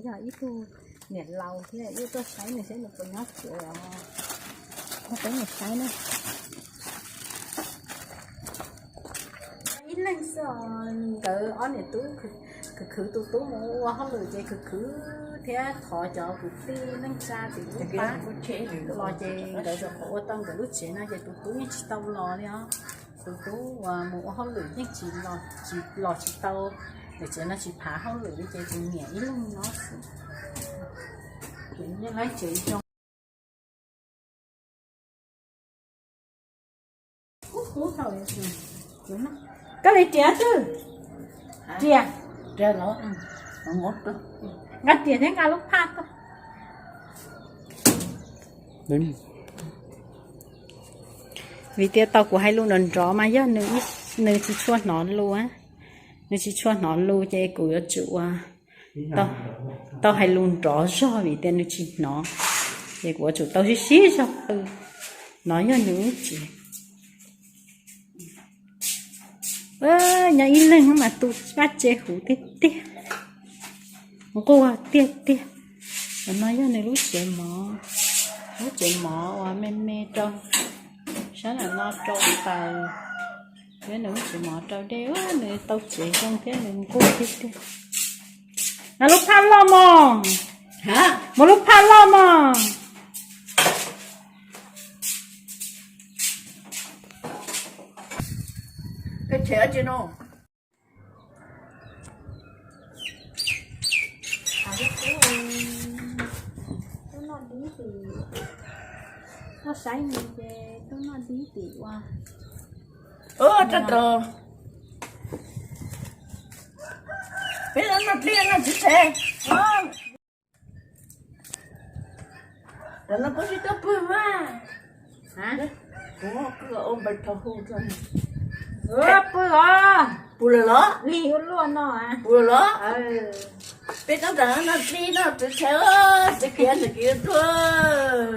Yog ib tug niam laus thiab, wb tuaj saib nws saib nws puas nyob tsev os. Peb mus saib na. Ib leeg xwb os, nkawd ob niam tub khwv khwv tus tub mus ua hauj lwm ces khwv khwv thiab thov cov kwv tij neej tsa tim ub pab los ces nkawd ua tau nkawd lub tsev no ces tus tub yeej tsis tau los li os. Tus tub uas mus ua hauj lwm yeej tsis los, tsis los tsis tau, lawv tsev no tsis phav hauj lwm li ces tus niam ib leeg nyob xwb. Ces yeej laib tsev zoo. Koj li riam twg? Riam. Nqa riam thiab nqa lub phaj tuaj. Vim tias tau kuv hais lus nrov nrov mas yog nws tsis tshua hnov lus, nws tsis tshua hnov lus ces kuv yuav tsum ua, tau hais lus nrov zog vim tias nws tsis hnov, ces kuv yuav tsum tau sib sib zog pw. No yog nws lub tsev. Nyob ib leeg mas tu vaj tse huv tiag tiag, nquag tiag tiag. No yog nws lub tsev mov, lub tsev mov uas me me rau sab nram no rau taws, thiab nws lub tsev mov rau dej, nws tau tsev zoo thiab nws nquag tiag tiag. Nqa lub phaj loj mog, muab lub phaj loj mog. Tub noj dib tim, noj saib nws ces tub noj dib tim ua. Peb noj dib noj txiv tsev. Tam no koj tsis tau pw mas. Kuv muab koj ua npawg thaum hu tso. Pw os. Pw lawm los? Lig ua luaj no. Pw lawm los? Peb tab tom noj dib noj txiv tsev, txiv kiv txiv kiv tuaj.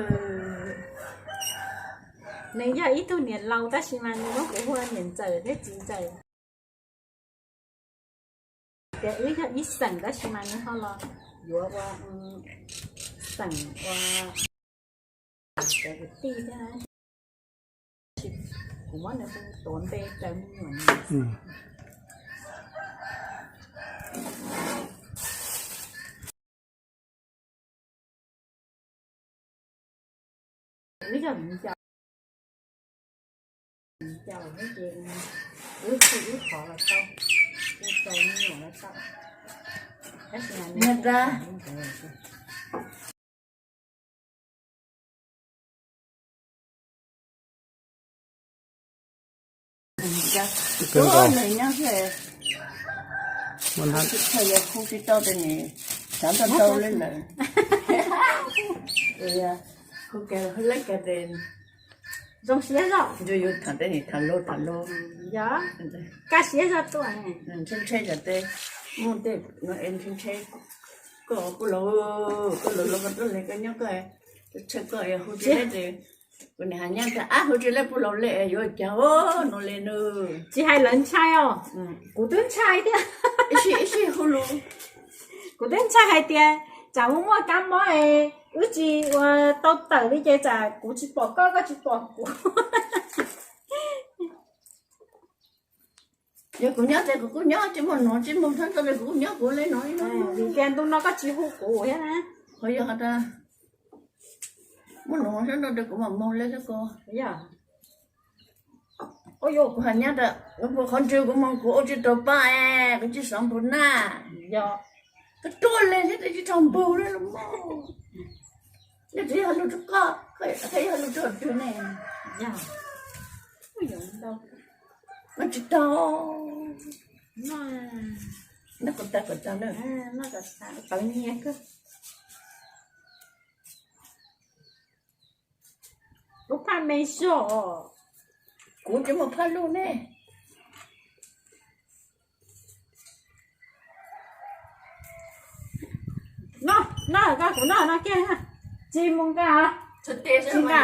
Nws yog ib tug niam laus tab sis mas nws muab kuv hu ua niam ntxawm thiab txiv ntxawm. Tias wb yog ib xeem tab sis mas nws ho los yuav ua xeem ua cov kwv tij thiab. Kuv muab nws hu tuav npe raws me nyuam. Wb yog viv ncaus, viv ncaus thiab ces wb hu wb qhov los tau, hu raws me nyuam los tau. Tab sis mas nws nws nyob, hu tsis tau tes nws xav tau tau li lawm. Hu leej ka tes zoo siab zog, yus tham tes nws tham lus tham lus, yog kaj siab zog tuaj. Ntshe ntshe yog tes, muaj tej no es ntshe ntshe koj puj laus, koj laus laus koj tuaj li koj nyob koj, ntshe koj hu tsis leb tes, kuv niam hais nyab tias ab hu tsis leb puj laus li yuav cas no li nws. Tsis hais lawv ntshai os, kuv twb ntshai thiab. Ib sij ib sij hu lus, kuv twb ntshai hais tias tsam muaj muaj kab mob es wb tsis ua tau tawm li ces tsam kuv tsis pom koj, koj tsis pom kuv. Yog kuv nyob ces kuv kuj nyob, tsis muaj nuv tsis muaj thab tau li, kuv kuj nyob kuv li no. Vim tias ntu no koj tsis hu kuv thiab na. Qhov yog has tas muaj nuv sab nrau tes kuv mam moog li xwb ko. Yog kuv hais nyab tas, kuv qhov ntswg kuv moog kuv ua tsis tau pa es kuv tsis xav npug na. Yog koj tuaj li thiab tes tsis tau npug li los mas. Yog tsis yog lug rau koj, koj yog lug rau twg ne? Yog no tsis tau. Noj kom tag kom tag na. Tawv nyias kawg. Lub phaj me zog. Kuv tsis muaj phaj lug ne. Noj, noj, kuv noj no kiag, tsis mus nqa, tsis nqa.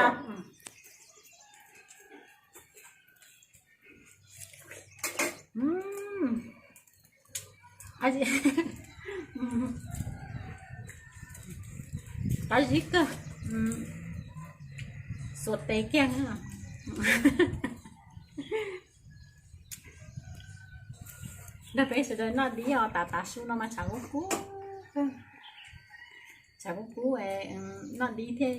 Qab zib kawg, xuas tes kiag. Nrog peb sawv daws noj dib os, tav tav su no mas tshav kub kub, tshav kub kub, noj dib thiaj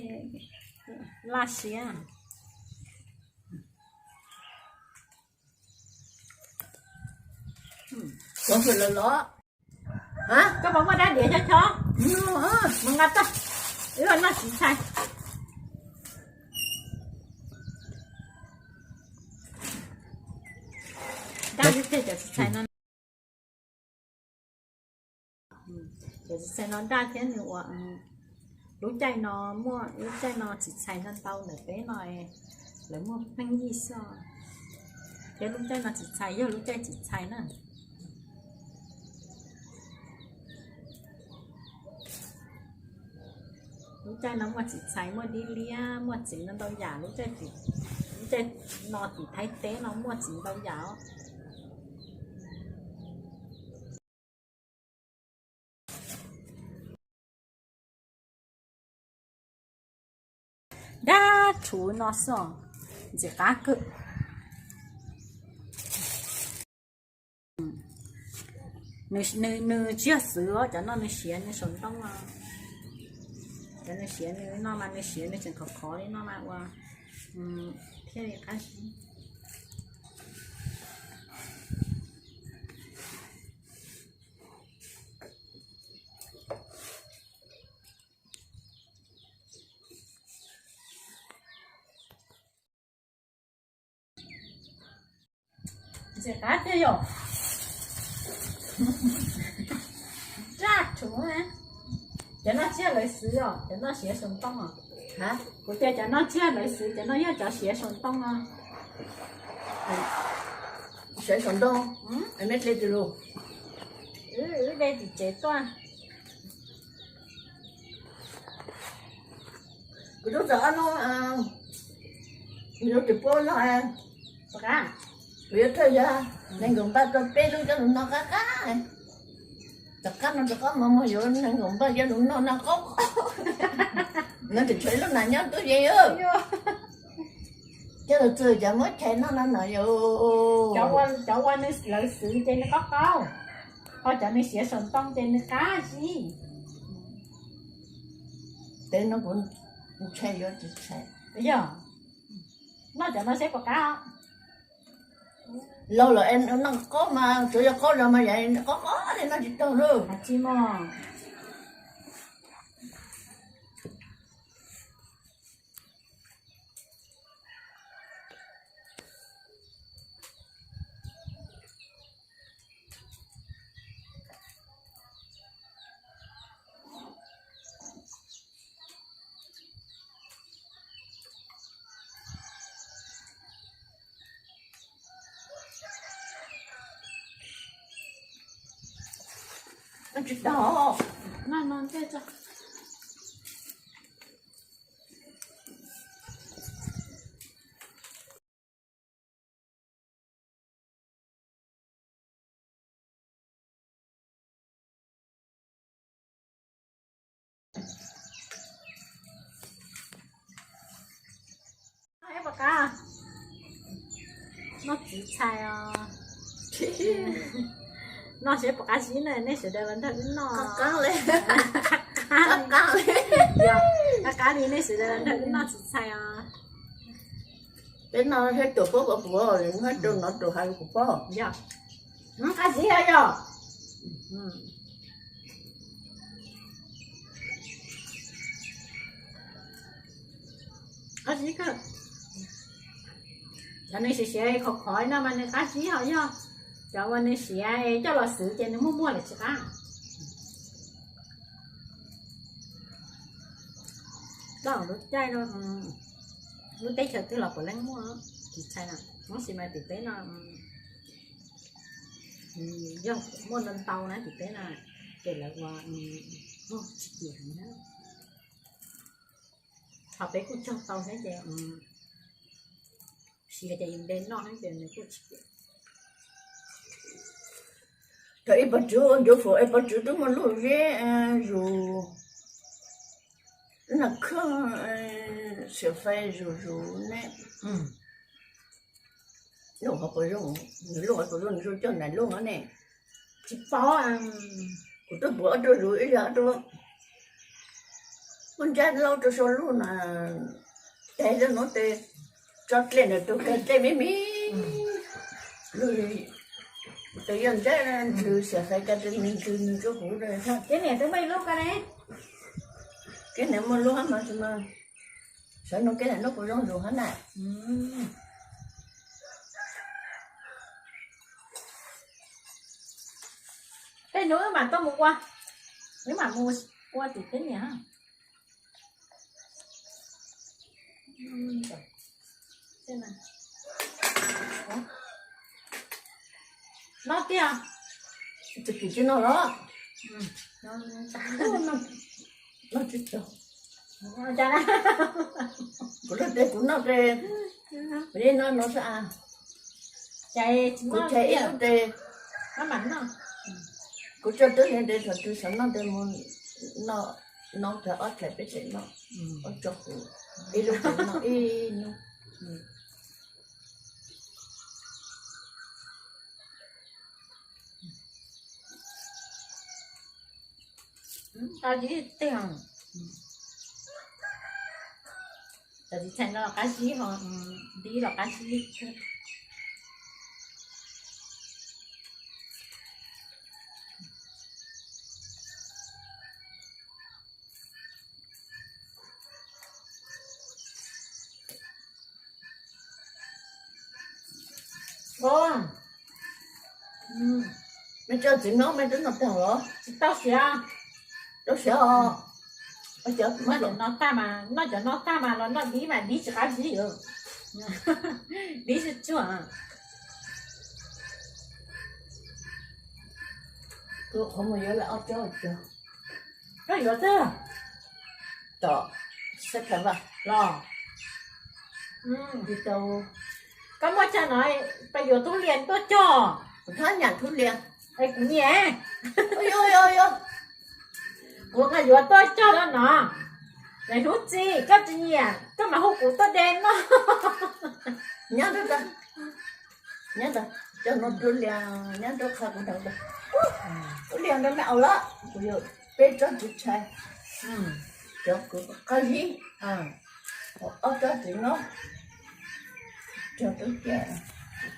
laj siab. Koj puas muaj dab diav chob chob? Mus nqa tag, wb noj txiv txhais. Daj li cov txiv txhais no, cov txiv txhais no daj thiab nws ua, lub caij no muaj, lub caij no txiv txhais ntau ntau ntawm peb no, lawv muaj pheej yij xwb. Thiab lub caij no txiv txhais yog lub caij txiv txhais na. Lub caij no muaj txiv txhais, muaj dib liab, muaj txiv ntau ntau yam. Lub caij, lub caij no tim Thaib teb no muaj txiv ntau yam os. Dab rhuv no xwb os, ntxim qab kawg. Nws tsis yog xwv os, cov no nws siav nws saum ntoo os. Cov nws siav nws no mas nws siav nws tseem khov khov li no mas ua thiaj li qab zib. Ntxim qab tiag yom. Daj rhuv. Cov no tsis yog lawv xwv os, cov no siav saum ntoo os. Kuv tias cov no tsis yog lawv xwv, cov no yog cov siav saum ntoo os. Siav saum ntoo, nej hle twg los? Wb de tim tsev tuaj. Kuv tub txawm ob hnub, kuv tus puab loj, kuv yuav thawj yog nees nkaum npaj tau peb lub coj lus noj qab qab. Tom qab no rov qab mas muaj yuav nees nkaum npaj coj lus noj no qaub qaub. No tseem tshuav ib lub nas nyob tub ze. Coj lus txwg cov muab chais noj no no yom. Cov ua lawv xwv ces nws qaub qaub, ho cov nws siav saum ntoo ces nws qab zib. Tes no kuv ntshai yuav tsis tshais. Yog, noj cov no seb puas qab. Laug lawm noj qaub mas tsuav yog qaub zog mas yam qaub qaub li noj tsis tau lawm. Tsis mog. Tsis tau, no no ntej tso. Seb puas qab, noj txiv txhais os. Noj seb puas qab zib na, nej sawv daws los nrog wb noj. Qab qab li, qab qab li, qab qab li, nej sawv daws los nrog wb noj txiv txhais os. Peb noj seb tuam pob kov puav, noj rau nov rau hais kuv pob. Yog, qab zib yog. Qab zib kawg. Cov nws siav siav khov khov no mas nws qab zib ho yog cov uas nws siav coj los xwv ces nws muag muag lawm tsis qab. Koj lub caij no, lub teb chaws twg los puav leej muaj txiv txhais na, tab sis mas tim peb no yog muaj ntau ntau na tim peb no, ces lawv ua tsis ciam heev na. Thaum peb kuj cog tau thiab ces siav ces yus de noj thiab ces nws kuj tsis ciam. Thaum ib pog tswv ua ncuav faus, ib pog tswv twb muaj lub zeb zus, Nws khwj, xiam fais zuj zus ne. Luj qhov puas zoo, nws luj qhov puas zoo, nws zoo coj nraim luj no ne. Tsis paub, kuv twb puv ob rau zus ib yam rau, muaj ntsab laub rau sau luj na, tes rau nuav tes, tso dlej ntawm tus kag dlej me me. Luj tes yog ntsab ntws xiam fais kag tes nws ntws nws rau huv. Keb niam twb muaj ib lub ko ne. Keb niam muaj lub hab mas, sawv no keb niam lub puas zoo zus hab na. Tej hnub wb mam tuaj mus ua, wb mam mus ua tim keb niam. Noj tiag. Tsis kim tsis noj los? Noj tsis tau. Kuv lub tes kuv noj tes, kuv yeej noj no xwb as. Kuv tseg ib lub tes, kuv tso tub hliv tes thaum twg xav noj tes mus noj, noj tag ob dlaim peb tseem noj, ob tso kuv ib lub tes noj ib hnub. Tau tib teg, cov txiv txhais no los qab zib ho, dib los qab zib. Mej tso txiv hmab mej twb noj tag los? Tsis tau siav. Tau siav os. Noj cov no tag mas los noj dib mas dib tsis qab zib. Dib tsuag tsuag. Kuv qhov muag yuav lawm ob tsob. Koj yuav twg? Tom September los? Tsis tau. Koj muaj chaw no, peb yuav thub lias tuaj cog. Kuv thab nyam thub lias. Es kuv nyiam. Kuv yuav tuaj cog rau no. Lwm hnub txi koj tsis nyiam koj mam hu kuv tuaj de noj. Nyob rau, nyob rau, cog no thub lias nyob rau qhov kuv ntawd. Thub lias ntawd me aus lawm, kuv yuav peb tsob txiv tshais, cov kuv qab zib, ob tsob txiv hmab, cog tub kiag.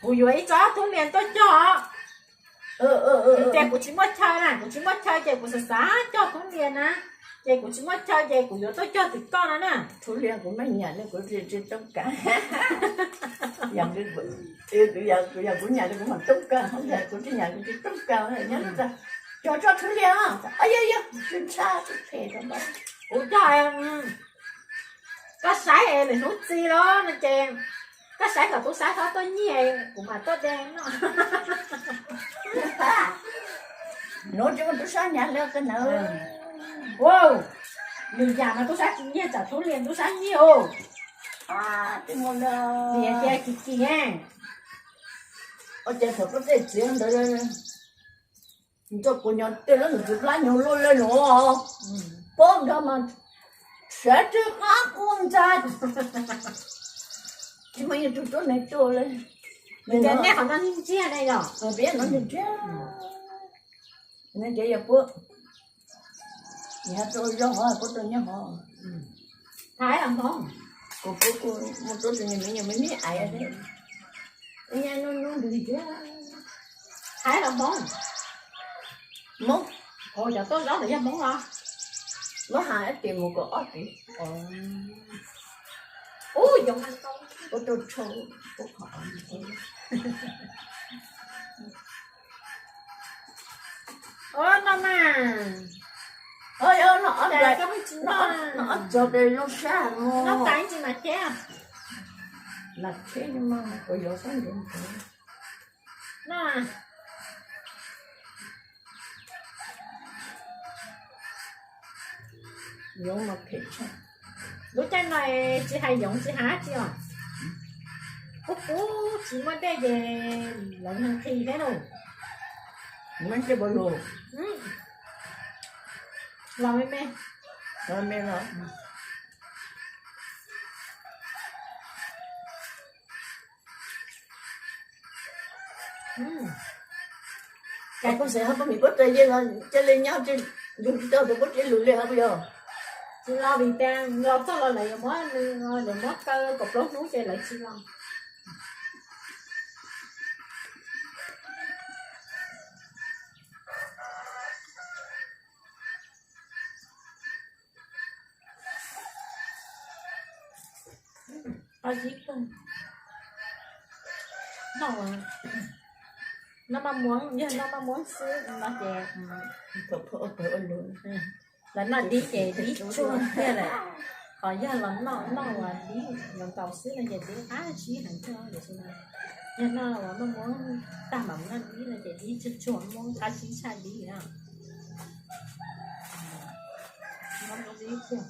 Kuv yuav ib tsob thub lias tuaj cog. Ces kuv tsis muaj chaw na, kuv tsis muaj chaw ces kuv xav xav cog thub lias na, ces kuv tsis muaj chaw ces kuv yuav tuaj cog tim koj no na. Thub lias kuv meej nyam li kuv tsis toob kas. Yog kuv nyam li kuv mam toob kas, kuv tsis nyam kuv tsis toob kas. Nyob cog tsob thub lias, yog yog tsis ntshai, tsis phem. Kuv cog, koj saib es lwm hnub txi los no ces koj saib kom tub sab txhob tuaj nyiag kuv mam tuaj de noj. Nuav tsis muaj tub sab nyav li koj nawb. Lwm yam mas tub sab tsis nyiag, tsam thub lias tub sab nyiag os. Tias kim kim, ua cas thaum koj tej txiv ntawd nrog kuv nyob tej lub nws tsis plab nyob luaj li no, pob nrog mas siav tsis qab kuv ntxa. Tsis muaj ib tug tuab neeg tuaj li. Peb no ntsiag, no ntsiag. Nws ces yog puab, yog tuaj zoo hov puab tuaj nyob hov. Thaib los Hmoob? Kuv puab kuj muaj tuab tus nyuag me nyuag me me aiv thiab. Nub nub ntws thiab. Thaib los Hmoob? Hmoob. Cov tuaj zaub ntawd yog Hmoob los? Muab has ib tis mus kom ob tis. Ub, yoov, ua rau tshau, ua qhov. Ua no mas. Noj ob, noj ob txog tes zoo sab mus. Noj tas ib ntsis mas cheb. Mas cheb mas kuv yuav sab nrov nrov. Noj. Yoov mas phem tshaj. Lub caij no tsis hais yoov tsis hais dab tsi os. Kub kub tsis muaj dej ces lawv nqhis thiab lauj. Los me me. Los me los. Cas koj xav ho poj niam pob tsuas yeej los cia li nyob tsis, yus tsis tau tus pob tsuas lus li hov puas yog? Tsis los vim tias los txog los lawv yuav muab, lawv muab kaw kaum plaub hnub ces lawv tsis los. Ob zib kawg. Noj, noj maj muab, yog noj maj muab xwb no ces los noj dib ces dib tsuag tiag lawm. Qhov yog los noj, noj uas dib nkaus nkaus xwb no ces dib qab zib heev thiab. Tiam sis mas yog noj uas maj muab tag mam noj dib no ces dib tsuag tsuag, muab qab zib tshaj dib na. Muab dib tiag.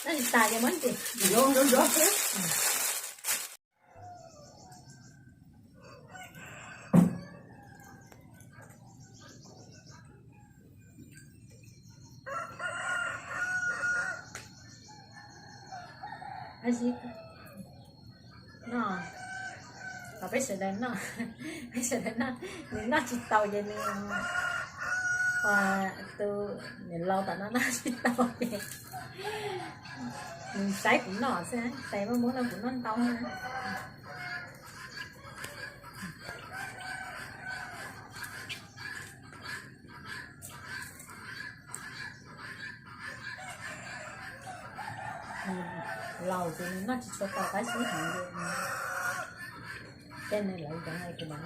Noj tsis tas ces muab ntxiv. Noj, kom peb sawv daws noj, peb sawv daws noj, nws noj tsis tau ces nws, tus niam laus tom no noj tsis tau ces nws saib kuv noj xwb, tes maj muab no kuv noj ntau. Laus ces nws noj tsis tshua tau qab zib heev li. Tej nws lawv cov no kuv mam.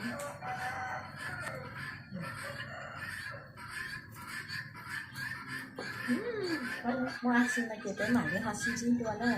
Muaj dab tsi no ces peb mam li ho sib ntsib dua na.